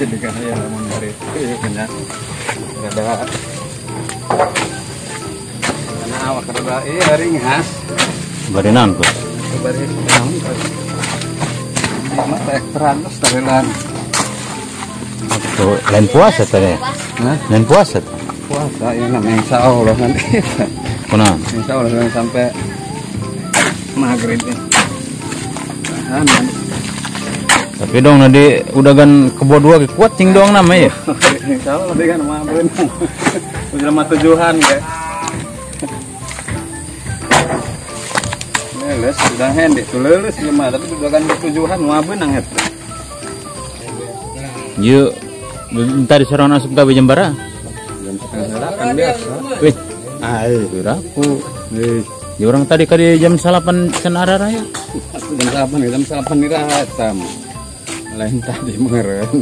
Jadi kan ya lamun dari itu kena rada karena awak rada iya ringas. Bari naon kok? Bari naon kok. Mah terus tarelan. Tuh, lain puasa tadi. Hah? Lain puasa. Puasa ya namanya insya Allah nanti. Kunaon? Insya Allah sampai maghrib ya. Tahan nanti. Tapi dong nanti udah kan kebo dua kuat cing dong namanya ya. Insya Allah nanti kan mah berenang. Udah mah tujuan ya. Lulus sudah hendik tuh lulus lima tapi udah kan tujuan mah benang het. Yuk, minta disuruh asup gawe jam bara? Jam 7:30 biasa. Wih, ayo aku. Wih, ya orang tadi kali jam 8 can arara ya. Jam 8 irahat tam. Lain tadi meureun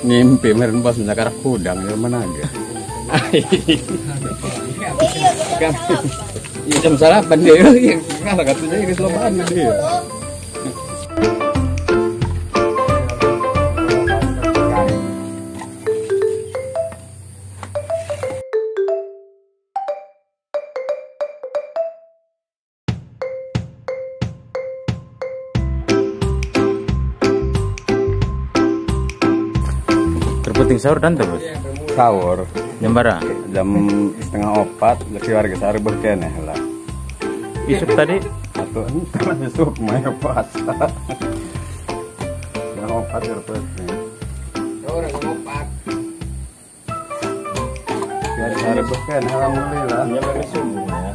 ngimpi meureun bos nyakar kudang di mana ge. Iya jam 8 dia kalah katanya geus lobaan dia. Terpenting sahur dan terus? Sahur. Jam berapa? Jam 3:30, lebih warga sahur berkeneh lah. Isuk tadi? Atau entah isuk mah puasa. 3:30 terpenting. Sahur 4. Biar sahur berkeneh, alhamdulillah. Ya baru subuh ya.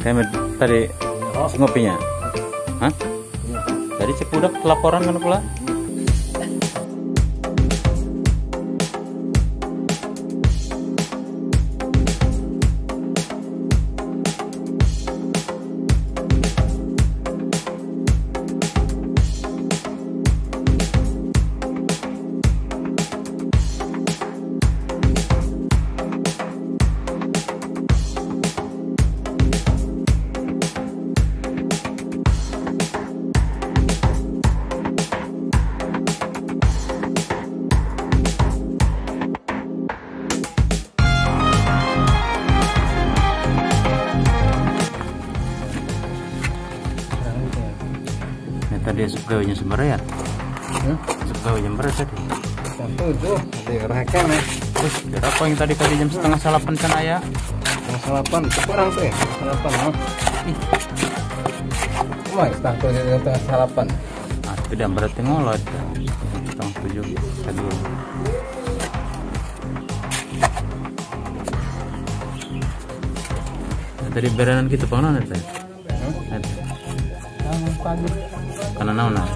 Kayak tadi ngopinya, hah? Tadi cek udah laporan kan pula? Tadi asup gawenya seberapa ya? Asup gawenya berapa tadi? Jam 7, tadi rekam ya. Terus berapa yang tadi kali jam 7:30 kan ayah? 7:30, kurang tuh ya? 7:30 mah. Ih. Cuma 6:30 7:30. Ah, tidak berarti ngolot. 6:30 tadi. Nah, tadi berenan gitu panganan teh. Pagi. Karena naon nah.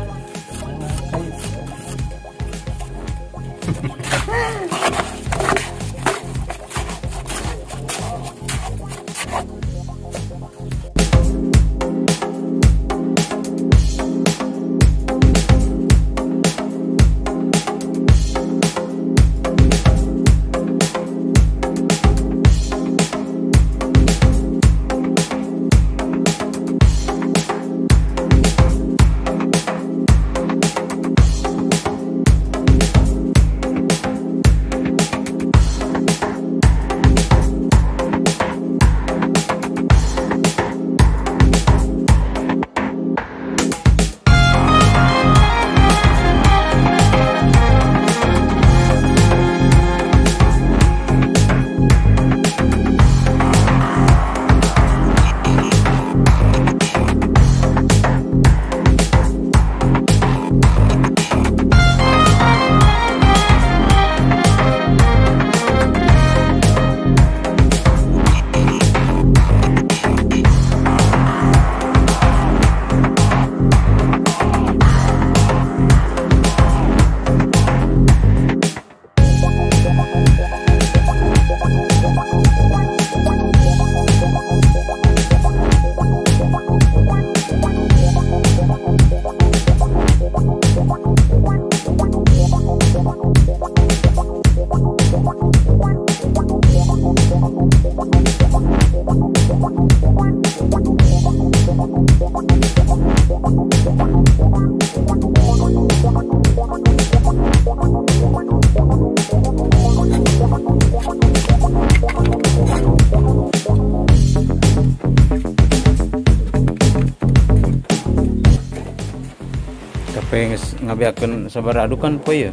Pengen ngabeakeun sabaraha adukan poe ya?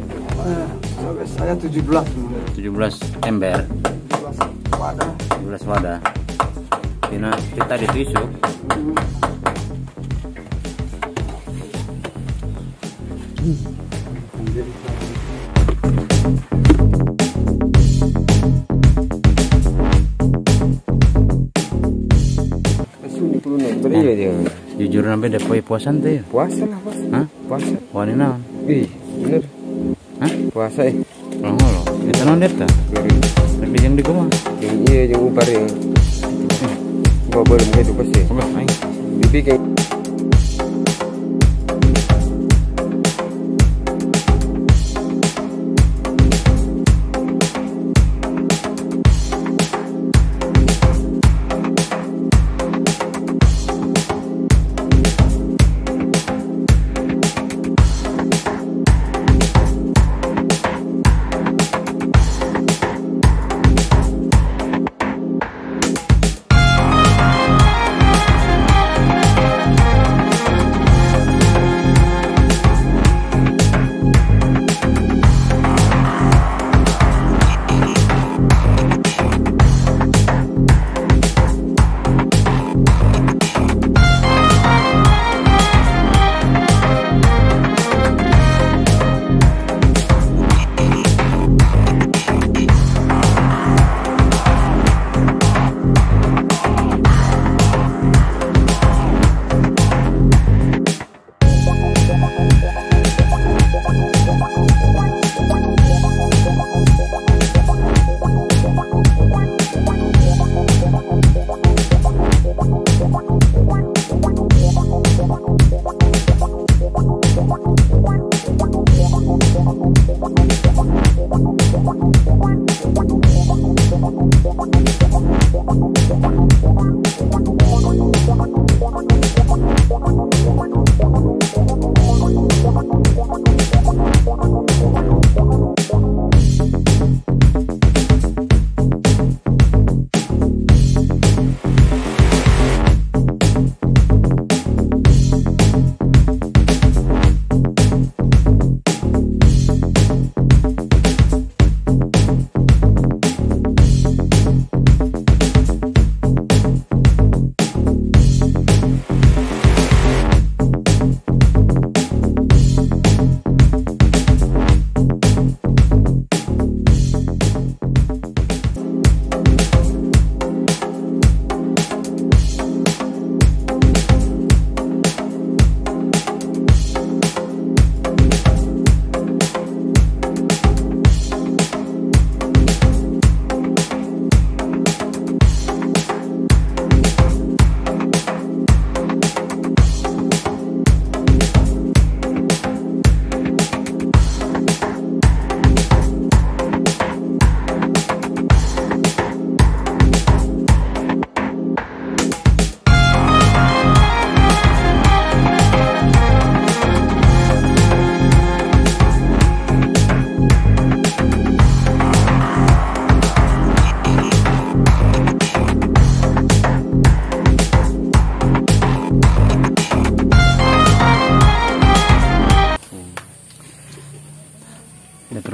Saya 17. 17 ember. 17 wadah. 17 wadah. Tina kita ditusuk. Jujur sampai deh poe puasa teh ya? Puasa lah puasa. Hah? Puasa. Wani naon? Ih, bener. Hah? Puasa eh. Ngolo. Eta naon eta? Lebih yang di kumaha? Yang iya yang ubar yang. Bawa belum hidup pasti. Oke, aing. Dibikin.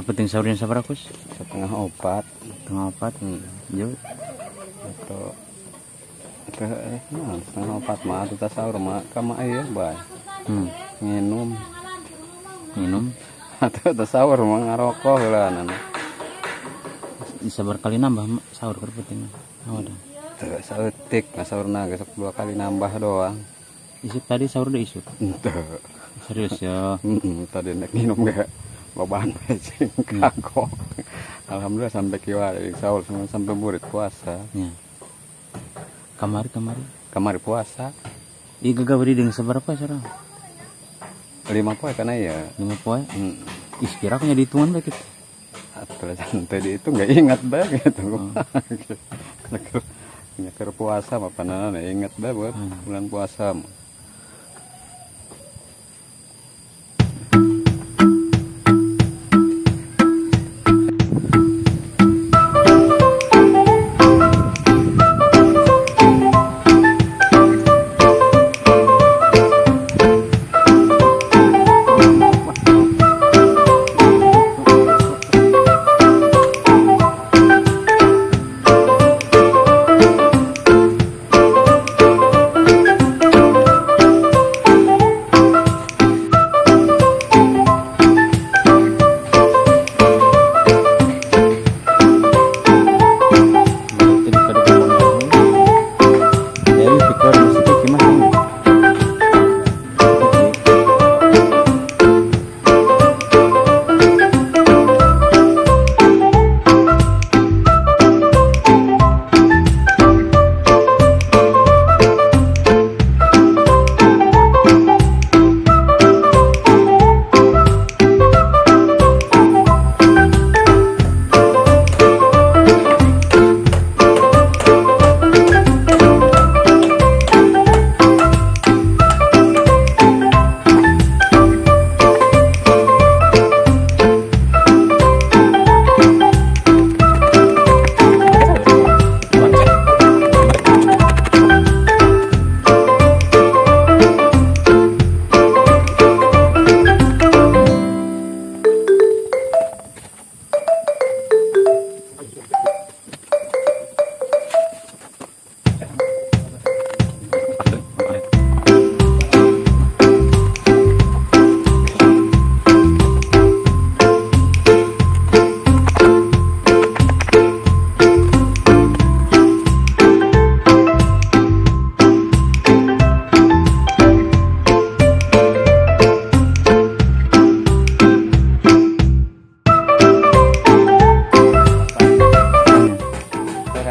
Penting sahurnya sabar Kus? 3:30. 3:30. Jauh. Atau 3:30 mah kita sahur mah kama ieu bae. Minum. Minum. Atau sahur mah ngarokok heula. Sabar kali nambah sahur keur penting. Awadah. Teu saeutik mah sahurna geus 2 kali nambah doang. Isuk tadi sahur deui isuk. Henteu. Serius ya. Tadi nek minum ge lobahan cing kagok. Alhamdulillah sampai kiwa dari sahur sampai murid puasa. Ya. Kamari. Kamari puasa. Ih gagah beri dengan seberapa sekarang? 5 poe kana ya. 5 poe? Ih kira aku nya dihitungan bae kitu. Atuh tadi itu enggak ingat bae gitu. Nyeker puasa mah panana ingat bae buat bulan puasa.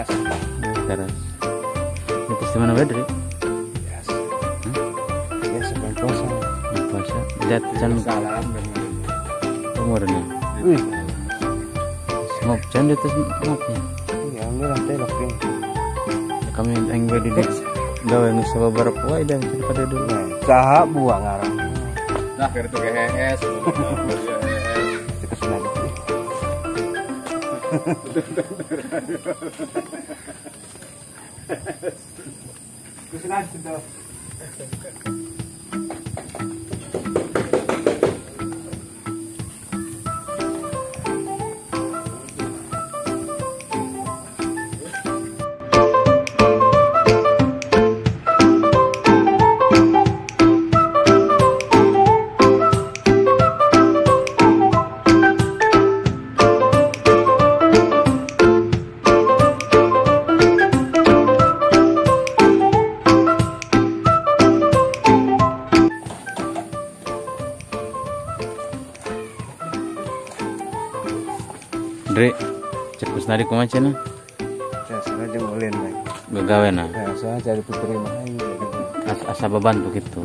Teras. Teras. Itu di mana bedri? Biasa. Biasa bulan puasa. Puasa. Lihat jangan salam umurnya. Wih. Ngop jangan di atas ngopnya. Iya, ambil lantai loking. Kami yang gue di gawe geus sababaraha poe dan pada dulu. Saha buang ngarang. Nah, keur itu gehes. Itu senang. Kusenang sudah. Dre, cek kusnadi kumaha cenah? Ya, sengaja ngulin lagi. Gagawe na. Ya, soalnya cari putri mah. Asa babantu gitu.